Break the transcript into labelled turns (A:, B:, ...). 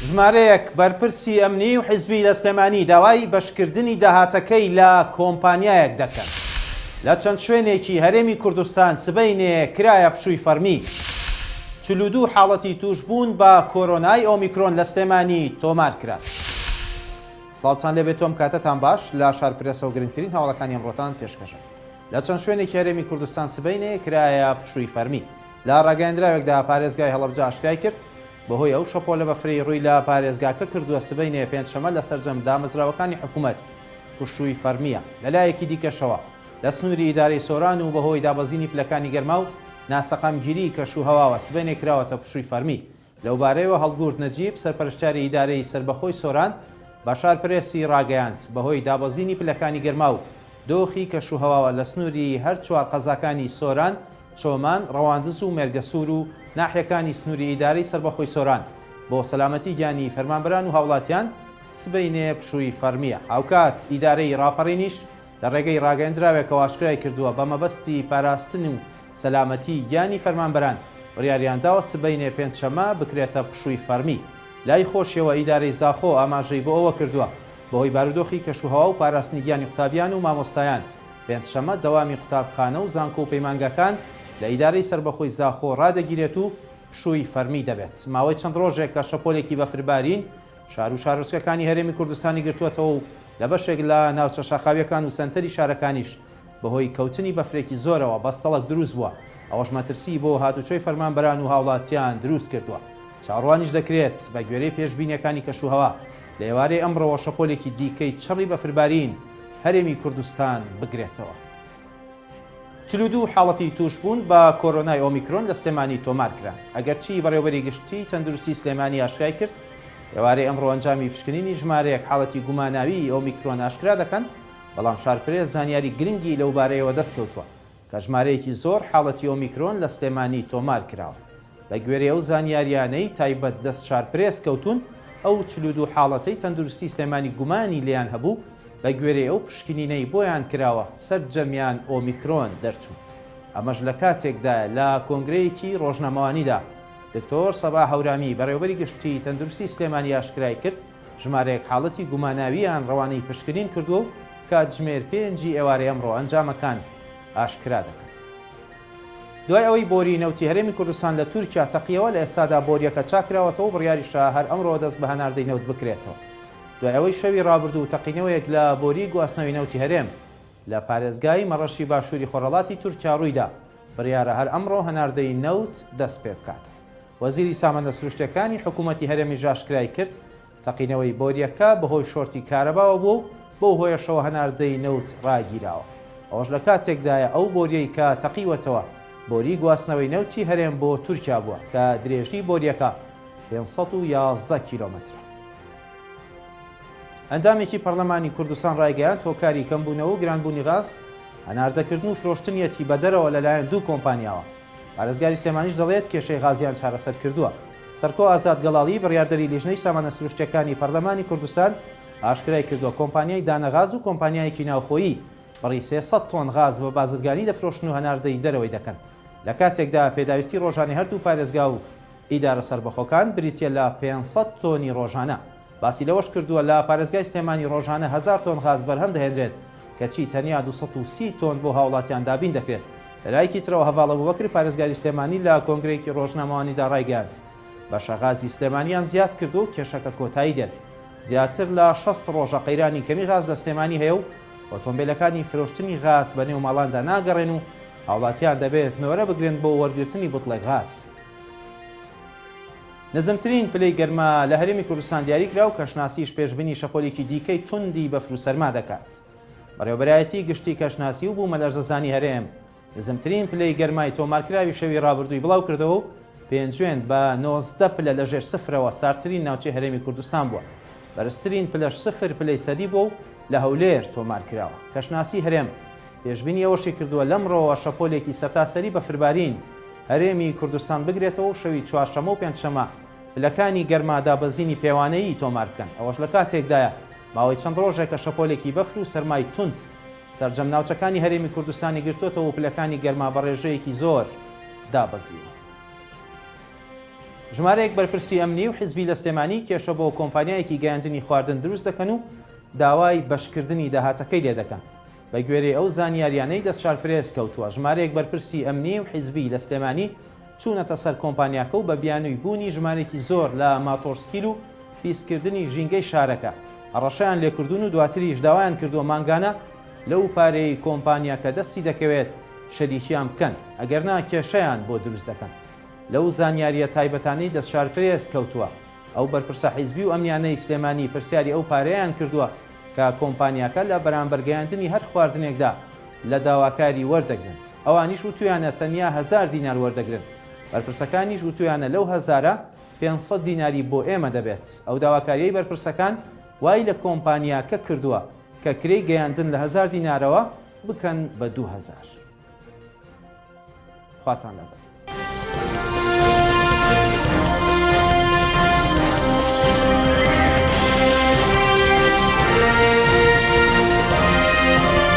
A: ژمارەیەک بەرپرسی ئەمنی و حیزبی لە سلێمانی داوای بەشکردنی داهاتەکەی لە کۆمپانیایەک دەکەن. لە چەند شوێنێکی هەرێمی کوردستان سبەینێ کرایە پشووی فەڕمی. 42 حاڵەتی تووشبوون بە کۆرۆنای ئۆمیکرۆن لە سلێمانی تۆمارکرا. سڵاوتان لێبێت و ئەم کاتەتان باش، لە شارپرێسەوە گرنگترین هەواڵەکانی ئەمڕۆتان پێشکەشە. لە چەند شوێنێکی هەرێمی کوردستان سبەینێ کرایە پشووی فەرمی. لە ڕاگەیەندراوێکدا پارێزگای هەڵەبجە ئاشکرای کرد، بەهۆی ئەو شەپۆلە بەفرەی ڕووی لە پارێزگاکە کردووە سبەینێ پێنجشەمە لە سەرجەم دامەزراوەکانی حکومەت پشووی فەرمییە. لەلایەکی دیکەشەوە لە سنووری ئیدارەی سۆران و بەهۆی دابەزینی پلەکانی گەرما و ناسەقامگیریی کەشوهەواوە سبەینێ کراوەتە پشووی فەرمی. لەوبارەیەوە هەڵگورد نەجیب، سەرپەرشتیاری ئیدارەی سەربەخۆی سۆران، بە شارپرێسی ڕاگەیاند، بەهۆی دابەزینی پلەکانی گەرما و دۆخی کەشوهەواوە لە سنووری هەر چوار قەزاکانی سۆران، چۆمان، ڕەواندز و مێرگەسوور و ناحیەکانی سنووری ئیدارەی سەربەخۆی سۆران، بۆ سەلامەتی گیانی فەرمانبەران و هاوڵاتیان سبەینێ پشووی فەڕمییە. هاوکات ئیدارەی ڕاپەڕینیش لە ڕێگەی ڕاگەیەندراوێکەوە ئاشکرای کردووە، بە مەبەستی پاراستن و سەلامەتی گیانی فەرمانبەران، بڕیاریانداوە سبەینێ پێنجشەممە بکرێتە پشووی فەڕمی. لای خۆشیەوە ئیدارەی زاخۆ ئاماژەی بۆ ئەوە کردووە، بەهۆی بارودۆخی کەشوهەوا و پاراستنی گیانی قوتابیان و مامۆستایان، پێنجشەممە دەوامی قوتابخانە و زانکۆ و پەیمانگاکان لە ئیدارەی سەربەخۆی زاخۆ ڕادەگیرێت و پشووی فەرمی دەبێت. ماوەی چەند ڕۆژێکە شەپۆلێکی بەفربارین شار و شارۆچکەکانی هەرێمی کوردستانی گرتووەتەوە و لە بەشێک لە ناوچە شاخاوییەکان و سەنتەری شارەکانیش بەهۆی کەوتنی بەفرێکی زۆرەوە بەستەڵەک دروست بووە، ئەوەش مەترسیی بۆ هاتوچۆی فەرمانبەران و هاوڵاتیان دروست کردووە. چاوەڕوانیش دەکرێت بەگوێرەی پێشبینییەکانی کەشوهەوا، لە ئێوارەی ئەمڕۆوە شەپۆلێکی دیکەی چڕی بەفربارین هەرێمی کوردستان بگرێتەوە. 42 حاڵەتی تووشبوون بە کۆرۆنای ئۆمیکرۆن لە سلێمانی تۆمارکران، ئەگەرچی بەڕێوەبەری گشتیی تەندروستی سلێمانی ئاشکرای کرد، ئێوارەی ئەمڕۆ ئەنجامی پشکنینی ژمارەیەک حاڵەتی گوماناویی ئۆمیکرۆن ئاشکرا دەکەن، بەڵام شارپرێس زانیاری گرنگی لەوبارەیەوە دەستکەوتووە کە ژمارەیەکی زۆر حاڵەتی ئۆمیکرۆن لە سلێمانی تۆمارکراوە. بەگوێرەی ئەو زانیارییانەی تایبەت دەست شارپرێس کەوتوون، ئەو 42 حاڵەتەی تەندروستی سلێمانی گومانی لێیان هەبوو، بەگوێرەی ئەو پشکنینەی بۆیان کراوە سەرجەمیان ئۆمیکرۆن دەرچوون. ئەمەش لەکاتێکدایە لە کۆنگرەیەکی ڕۆژنامەوانیدا دکتۆر سەباح هەورامی بەڕێوەبەری گشتی تەندروستی سلێمانی ئاشکرای کرد، ژمارەیەک حاڵەتی گوماناوییان ڕەوانەی پشکنین کردووە و کاتژمێر پێنجی ئێوارەی ئەمڕۆ ئەنجامەکان ئاشکرا دەکەن. دوای ئەوەی بۆری نەوتی هەرێمی کوردستان لە تورکیا تەقیەوە، لە ئێستادا بۆرییەکە چاککراوەتەوە و بڕیاریشە هەر ئەمڕۆ دەست بە هەناردەی نەوت بکرێتەوە. دوای ئەوەی شەوی ڕابردوو تەقینەوەیەک لە بۆریی گواستنەوەی نەوتی هەرێم لە پارێزگای مەڕەشی باشووری خۆرهەڵاتی تورکیا ڕوویدا، بڕیارە هەر ئەمڕۆ هەناردەی نەوت دەستپێبکاتەوە. وەزیری سامانە سروشتییەکانی حکوومەتی هەرێمیش ئاشکرای کرد، تەقینەوەی بۆرییەکە بەهۆی شۆرتی کارەباوە بووە و بەو هۆیەشەوە هەناردەی نەوت ڕاگیراوە. ئەوەش لە کاتێکدایە ئەو بۆرییەی کە تەقیوەتەوە بۆریی گواستنەوەی نەوتی هەرێم بۆ تورکیا بووە کە درێژیی بۆرییەکە 511 کیلۆمەترە. ئەندامێکی پەرلەمانی کوردستان ڕایگەیاند، هۆکاری کەمبوونەوە و گرانبوونی غاز، هەناردەکردن و فرۆشتنیەتی بە دەرەوە لەلایەن دوو کۆمپانیاوە. پارێزگاری سلێمانیش دەڵێت، کێشەی غازیان چارەسەر کردووە. سەرکۆ ئازاد گەڵاڵی، بڕیاردەری لیژنەی سامانە سروشتییەکانی پەرلەمانی کوردستان ئاشکرای کردووە، کۆمپانیای دانەغاز و کۆمپانیایەکی ناوخۆیی بڕی 300 تۆن غاز بە بازرگانی دەفرۆشن و هەناردەی دەرەوەی دەکەن، لە کاتێکدا پێداویستی ڕۆژانەی هەردوو پارێزگا و ئیدارە سەربەخۆکان بریتییە لە 500 تۆنی ڕۆژانە. باسی لەوەش کردووە، لە پارێزگای سلێمانی ڕۆژانە هەزار تۆن غاز بەرهەم دەهێنرێت، کەچی تەنیا 230 تۆن بۆ هاوڵاتیان دابین دەکرێت. لەلایەکی ترەوە هەڤاڵ ئەبوبەکر پارێزگاری سلێمانی لە کۆنگرەیەکی ڕۆژنامەوانیدا ڕایگەیاند، بەشە غازی سلێمانیان زیاد کردووە و کێشەکە کۆتایی دێت. زیاتر لە 60 ڕۆژە قەیرانی کەمی غاز لە سلێمانی هەیە و ئۆتۆمبێلەکانی فرۆشتنی غاز بەنێو ماڵاندا ناگەڕێن و هاوڵاتیان دەبێت نۆرە بگرن بۆ وەرگرتنی بوتڵێک غاز. نزمترین پلەی گەرما لە هەرێمی کوردستان دیاریکرا و کەشناسیش پێشبینی شەپۆلێکی دیکەی توندی بەفر و سەرما دەکات. بەڕێوەبەرایەتی گشتی کەشناسی و بوومەلەرزەزانی هەرێم نزمترین پلەی گەرمای تۆمارکراوی شەوی ڕابردووی بڵاوکردەوە و پێنجوێن بە 19 پلە لەژێر سفرەوە ساردترین ناوچەی هەرێمی کوردستان بووە. بەرزترین پلەش سفر پلەی سەدی بووە و لە هەولێر تۆمارکراوە. کەشناسی هەرێم پێشبینی ئەوەشی کردووە، لەمڕۆوە شەپۆلێکی سەرتاسەری بەفربارین هەرێمی کوردستان بگرێتەوە و شەوی چوارشەممە و پێنجشەممە پلەکانی گەرما دابەزینی پێوانەیی تۆمار بکەن، ئەوەش لە کاتێکدایە ماوەی چەند ڕۆژێکە شەپۆلێکی بەفر و سەرمای توند سەرجەم ناوچەکانی هەرێمی کوردستانی گرتووەتەوە و پلەکانی گەرما بە ڕێژەیەکی زۆر دابەزیوە. ژمارەیەک بەرپرسی ئەمنی و حزبی لە سلێمانی کێشە بۆ کۆمپانیایەکی گەیاندنی خواردن دروست دەکەن و داوای بەشکردنی داهاتەکەی لێدەکەن. بەگوێرەی ئەو زانیاریانەی دەست شارپرێس کەوتووە، ژمارەیەک بەرپرسی ئەمنی و حیزبی لە سلێمانی چوونەتە سەر کۆمپانیاکە و بە بیانووی بوونی ژمارێکی زۆر لە ماتۆڕسکیل و پیسکردنی ژینگەی شارەکە هەڕەشەیان لێکردوون و دواتریش داوایان کردووە مانگانە لەو پارەیەی کۆمپانیاکە دەستی دەکەوێت شەریکیان بکەن ئەگەرنا کێشەیان بۆ دروست دەکەن. لەو زانیارییە تایبەتانەی دەست شارپرێس کەوتووە، ئەو بەرپرسە حیزبی و ئەمنیانەی سلێمانی پرسیاری ئەو پارەیەیان کردووە کە کۆمپانیاکە لە بەرامبەر گەیاندنی هەر خواردنێکدا لە داواکاری وەردەگرن. ئەوانیش وتویانە تەنیا هەزار دینار وەردەگرن. بەرپرسەکانیش وتویانە لەو هەزارە 500 دیناری بۆ ئێمە دەبێت. ئەو داواکاریەی بەرپرسەکان وای لە کۆمپانیاکە کردووە کە کرێی گەیاندن لە هەزار دینارەوە بکەن بە 2000. خواتان لەگەڵ.